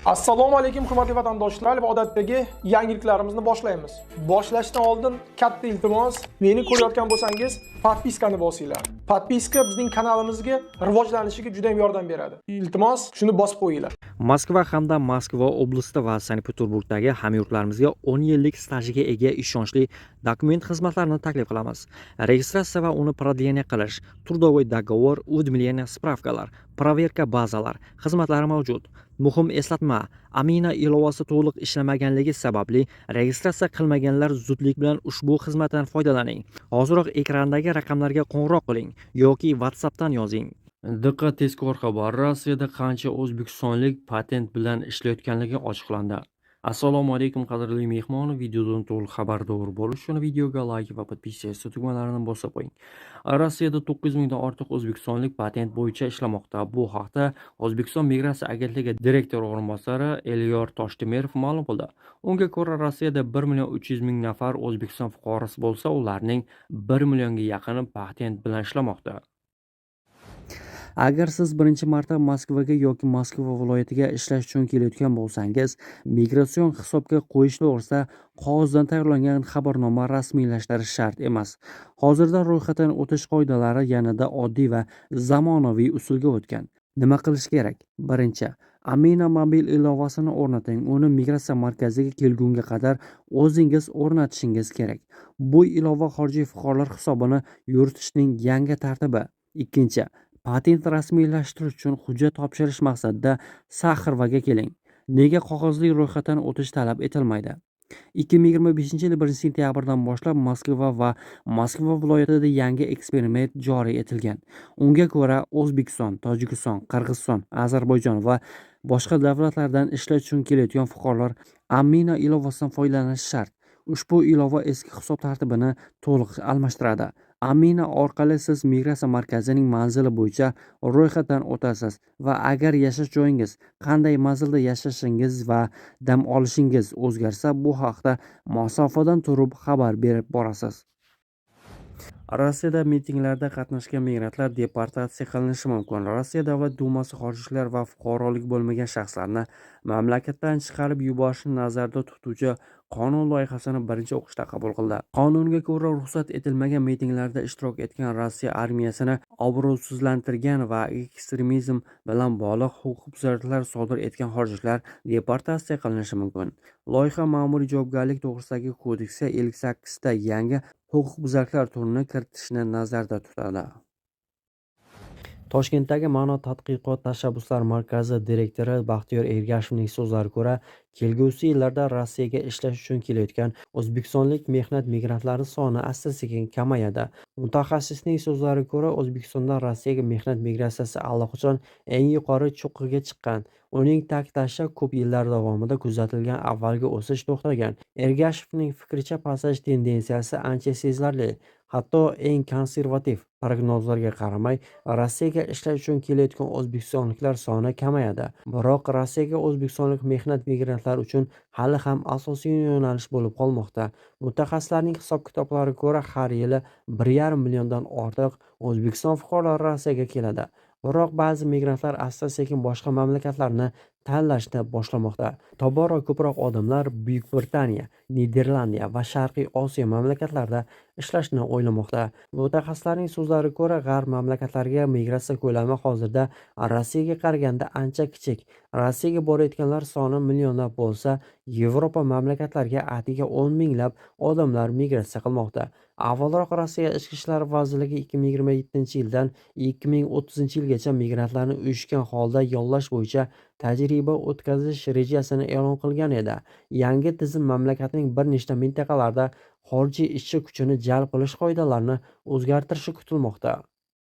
Assalomu alaykum, hurmatli vatandoshlar, va odatdagi yangiliklarimizni boshlaymiz. Boshlashdan oldin katta iltimos, meni ko'rayotgan bo'lsangiz, подписка ni bosinglar. Подписка bizning kanalimizga rivojlanishiga juda ham yordam beradi. Iltimos, shuni bosib qo'yinglar. Moskva hamda Moskva oblasti va Sankt-Peterburgdagi hamyurtlarimizga 10 yillik stajiga ega ishonchli dokument xizmatlarini taklif qilamiz. Registratsiya va uni продление qilish, трудовой договор, уведомление, справка lar, проверка bazalar xizmatlari mavjud. Muhim eslatma: Amina ilovasi to'liq ishlamaganligi sababli registratsiya qilmaganlar zudlik bilan ushbu xizmatdan foydalaning. Hoziroq ekrandagi raqamlarga qo'ng'iroq qiling yoki WhatsAppdan yozing. Diqqat, tezkor xabar! Rossiyada qancha o'zbekistonlik patent bilan ishlayotganligi ochiqlandi. Assalomu alaykum, qadrli mehmon. Videodan to'liq xabardor bo'lish uchun videoga layk va подписаться tugmalarini bosib qo'ying. Rossiyada 900 mingdan ortiq o'zbekistonlik patent bo'yicha ishlamoqda. Bu haqda O'zbekiston migratsiya agentligi direktor o'rinbosari Elyor Toshtemirov ma'lum qildi. Unga ko'ra, Rossiyada 1 million 300 ming nafar O'zbekiston fuqarosi bo'lsa, ularning 1 millionga yaqini patent bilan ishlamoqda. Agar siz birinchi marta Moskvaga yoki Moskva viloyatiga ishlash uchun kelayotgan bo'lsangiz, migratsion hisobga qo'yish to'g'risida qog'ozdan tayyorlangan xabarnoma rasmiylashtirish shart emas. Hozirda ro'yxatdan o'tish qoidalari yanada oddiy va zamonaviy usulga o'tgan. Nima qilish kerak? Birinchi, Amina mobil ilovasini o'rnating. Uni migratsiya markaziga kelgunga qadar o'zingiz o'rnatishingiz kerak. Bu ilova xorijiy fuqarolar hisobini yuritishning yangi tartibi. Ikkinchi, patent rasmiylashtirish uchun hujjat topshirish maqsadida Saxarovoga keling. Nega qog'ozli ro'yxatdan o'tish talab etilmaydi? 2025-yil 1-sentyabrdan boshlab Moskva va Moskva viloyatida yangi eksperiment joriy etilgan. Unga ko'ra, O'zbekiston, Tojikiston, Qirg'iziston, Ozarbayjon va boshqa davlatlardan ishlash uchun kelayotgan fuqarolar Amina ilovasidan foydalanishi shart. Ushbu ilova eski hisob tartibini to'liq almashtiradi. Amina orqali siz migratsiya markazining manzili bo'yicha ro'yxatdan o'tasiz va agar yashash joyingiz, qanday manzilda yashashingiz va dam olishingiz o'zgarsa, bu haqda masofadan turib xabar berib borasiz. Rossiyada mitinglarda qatnashgan migrantlar deportatsiya qilinishi mumkin. Rossiya Davlat dumasi xorijliklar va fuqaroligi bo'lmagan shaxslarni mamlakatdan chiqarib yuborishni nazarda tutuvchi qonun loyihasini birinchi o'qishda qabul qildi. Qonunga ko'ra, ruxsat etilmagan mitinglarda ishtirok etgan, Rossiya armiyasini obro'sizlantirgan va ekstremizm bilan bog'liq huquqbuzarliklar sodir etgan xorijliklar deportatsiya qilinishi mumkin. Loyiha Ma'muriy javobgarlik to'g'risidagi kodeksga 58 ta yangi huquqbuzarliklar turini kiritishni nazarda tutadi. Toshkentdagi Ma'no tadqiqot tashabbuslar markazi direktori Baxtiyor Ergashevning so'zlariga ko'ra, kelgusi yillarda Rossiyaga ishlash uchun kelayotgan o'zbekistonlik mehnat migrantlari soni asta-sekin kamayadi. Mutaxassisning so'zlariga ko'ra, O'zbekistondan Rossiyaga mehnat migratsiyasi allaqachon eng yuqori cho'qqiga chiqqan. Uning ta'kidlashicha, ko'p yillar davomida kuzatilgan avvalgi o'sish to'xtagan. Ergashevning fikricha, pasayish tendensiyasi ancha sezilarli. Hatto eng konservativ prognozlarga qaramay, Rossiyaga ishlash uchun kelayotgan o'zbekistonliklar soni kamayadi. Biroq Rossiyaga o'zbekistonlik mehnat migrantlari uchun hali ham asosiy yo'nalish bo'lib qolmoqda. Mutaxassislarning hisob-kitoblariga ko'ra, har yili 1,5 milliondan ortiq O'zbekiston fuqarolari Rossiyaga keladi. Biroq ba'zi migrantlar asta-sekin boshqa mamlakatlarni tanlashni boshlamoqda. Tobora ko'proq odamlar Buyuk Britaniya, Niderlandiya va Sharqiy Osiyo mamlakatlarida ishlashni o'ylamoqda. Mutaxassislarning so'zlariga ko'ra, g'arb mamlakatlariga migratsiya ko'lami hozirda Rossiyaga qaraganda ancha kichik. Rossiyaga borayotganlar soni millionlab bo'lsa, Yevropa mamlakatlariga atigi 10 minglab odamlar migratsiya qilmoqda. Avvalroq Rossiya Ichki ishlar vazirligi 2027-yildan 2030-yilgacha migrantlarni uyushgan holda yollash bo'yicha tajriba o'tkazish rejasini e'lon qilgan edi. Yangi tizim mamlakatning bir nechta mintaqalarida xorijiy ishchi kuchini jalb qilish qoidalarini o'zgartirishi kutilmoqda.